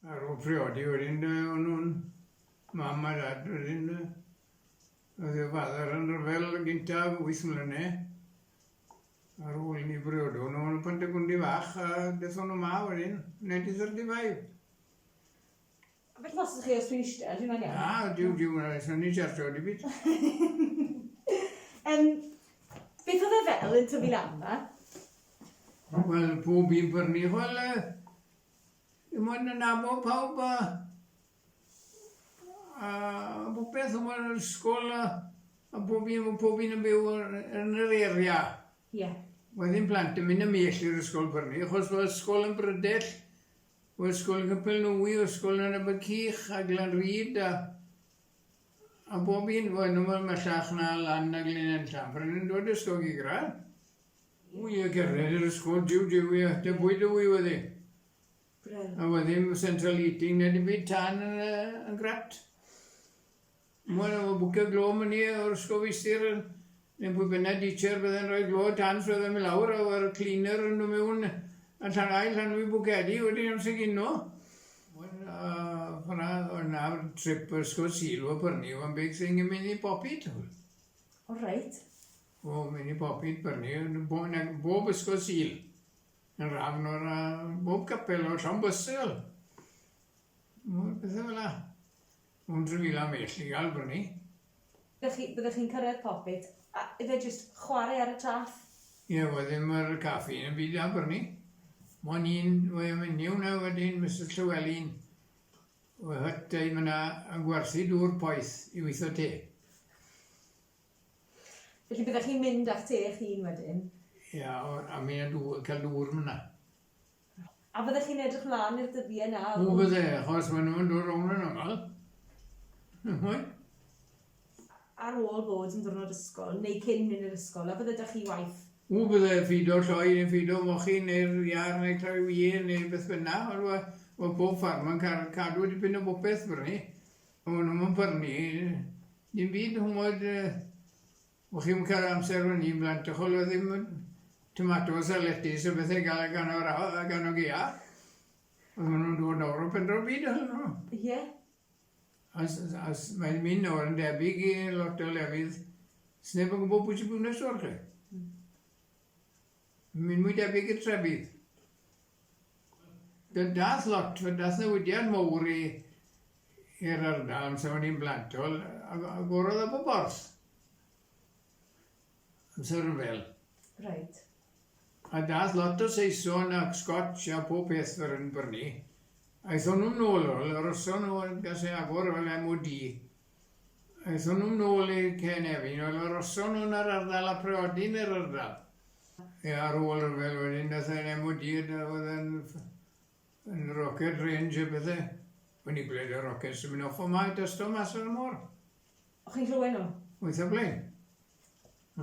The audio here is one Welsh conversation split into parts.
Ar ôl priodi wedyn o'n nhw'n mam a dad wedyn oedd y father yn rhyfel gyntaf 8 mlynedd. Ar ôl i ni briodo nhw yn y Pontygwndi fach a dethon nhw 'ma wedyn, 1935. Felly os ydych chi os dwi'n eistedd, ydy hwnna'n iawn? Na, diw, diw, na, swn i'n charjo dim byd. um, beth oedd e fel yn tyfu lan yma? Wel, pob un byrnu, wel, dim ond yn nabod pawb a, a popeth, yn yr ysgol a, a pob un, pob un yn byw yn yr area. Ie. Yeah. Wel, ddim plant yn mynd ymhell i'r ysgol byrnu, achos oedd ysgol yn Brydell, O Ysgol Capel Nwy, o Ysgol Llanybydcych a Glanrhyd a a bob un, wel nhw mor bellach na lan na Glyn Enllan, pryd nhw'n dod Ysgol Gigra. O ie, cerdded i'r ysgol, jiw jiw ie, dy bwyd y wy weddi. Brel. A weddi central heating neu dim byd tân yn, yn grat. Wel, efo bwced glo myny o'r ysgol feistr, neu pwy bynnag teacher bydde'n rhoi glo tan so oedd e'n mynd lawr, a o'r cleaner yn dod mewn yn llanhau llanwi bwcedi wedyn amser gino. Wel, a fyna, oedd na trip ysgol Sul o Byrni, one big thing yn mynd i Popit. O, reit. O, mynd i Popit Byrni, bob ysgol Sul. Yn rhan o'r, bob capel, o'r llond bws, Mor pethau fel 'a. Ond 3,000 am well i gael brynu. Byddech chi, byddech chi'n cyrraedd Popit a ife jyst chwarae ar y traeth? Ie, wel ddim yr caffi yn byd da brynu. Mon un, wel menyw 'na wedyn, Misus Llewelyn, o hyt ei myna yn gwerthu dŵr poeth i weithio te. Felly byddech chi'n mynd â'ch te eich hun wedyn? Ie, a mi a dŵr, cael dŵr myna. A fyddech chi'n edrych mlaen i'r dyddiau 'na? O fydde, achos maen nhw'n dod rownd yn aml. Chimod? Ar ôl bod yn ddiwrnod ysgol, neu cyn mynd i'r ysgol, a fydde 'da chi waith? O bydde, ffido lloi neu ffido mochyn neu'r iâr neu cloi wyau neu beth bynnag, ond wa- wa pob ffarm yn car- cadw dipyn o bopeth brynu. O'n nhw'm yn prynu dim byd, ch'mod, O'ch chi'm yn cael amser o'n i'n blant ch'wel o'dd ddim tomatos a letys a bethe i ga'l gan yr a- gan y gaea. O'dd ma' nw'n dod lawr o Penrhyn Byd o'n nhw. Ie. A s- a s- mae'n mynd nawr yn debyg i lot o lefydd sneb yn gwbod pwy sy'n byw next door chi. Mynd mwy debyg i'r trefydd. Fe dath lot, fe dath newidiad mowr i i'r ardal amser o'n i'n blantol, agorodd y Borth. Amser rhyfel. Reit. A dath lot o Saeson ac Scotch a pob peth fel yn brynu. Aethon nhw'n nôl ôl, aroson nhw yn gas ei agor fel MOD. Aethon nhw'n nôl i Cefnefin, wel aroson nhw'n yr ardal a priodi yn yr ardal. Ie, ar ôl rhyfel wedyn, dath e'n MOD, oedd yn yn rocket range a pethe. O'n i'n gweld y rockets yn mynd off o 'ma i dysto mas ar y môr. O'ch chi'n clywed nhw? Weitha blaen.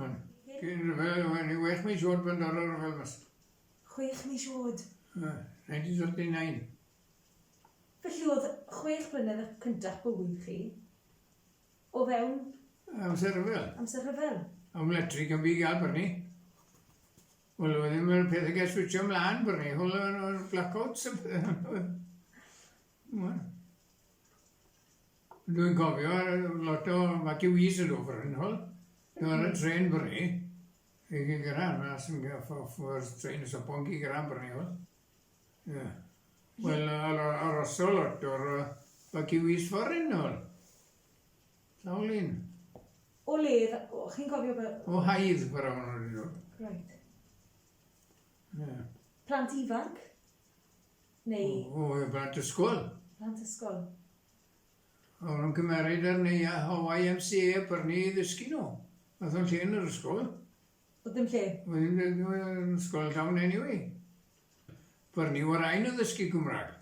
O'n. Cyn rhyfel, o'n i wech mis oed pan dorrodd rhyfel mas. Chwech mis oed? Ie, 1939. Felly o'dd chwech blynedd cynta'ch bywyd chi o fewn... Amser rhyfel. Amser rhyfel. Am electric yn byd gael brynu. Wel, oedd ddim yn pethau gael switio ymlaen brynu, hwl yn blackouts a pethau. Dwi'n cofio lot o evacuees yn dod fan hyn, Dwi'n ar y tren brynu, i Gigran, mas yn off o'r tren, so pon Gigran brynu, hwl. Ie. Wel, arosol lot o'r evacuees foreign, hwl. Sawl un. O le, o, chi'n cofio be... O Haidd, fara maen nhw wedi dod. Reit. Ie. Plant ifanc? Neu... O, o, plant ysgol. Plant ysgol. O'n nhw'n cymeryd ar neu o YMCA pyrni i ddysgu nhw. Nath o'n lle yn yr ysgol. Oedd ddim lle? Oedd ddim yn ysgol llawn anyway. Pyrni were rhaid nhw ddysgu Cymraeg.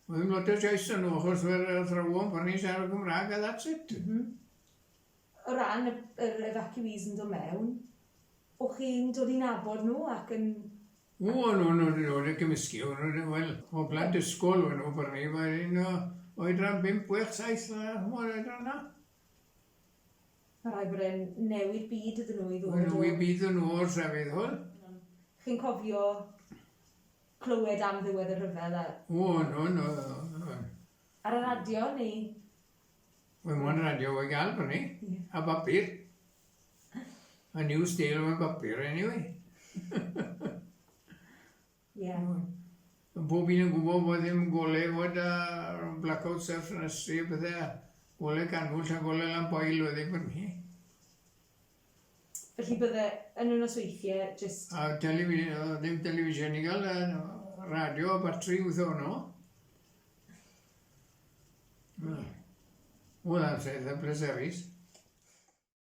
Oedd ddim lot o choice 'da nhw achos we'r athrawon pan ni'n siarad Cymraeg a that's it. Mm -hmm. O ran y, yr evacuees yn dod mewn, o'ch chi'n dod i nabod nhw ac yn... O, o'n nhw'n nhw dod i gymysgu, o'n nhw, wel, o blant ysgol o'n nhw, byrni, mae un o oedran 5, 6, 7, o'r oedran na. Mae rhaid bod e'n newid byd iddyn nhw i ddod o... Newid byd iddyn nhw o'r trefydd hwn. Chi'n cofio... clywed am ddiwedd y rhyfel a... O, no, no, no. Ar y radio neu? Wel, mae'n radio o'i gael brynu, a bapur. A News Dale o'n bapur, anyway. Ie. Yeah. Bob un yn gwybod bod ddim gole fod a blackout ar ffenestri a pethau, gole canwyll a gole lamp oil oedd ei brynu. Felly bydde yn y nosweithiau jyst... A telefi- ddim television i gael, radio a batri wrtho hwnnw. Wel, amser eitha pleserus.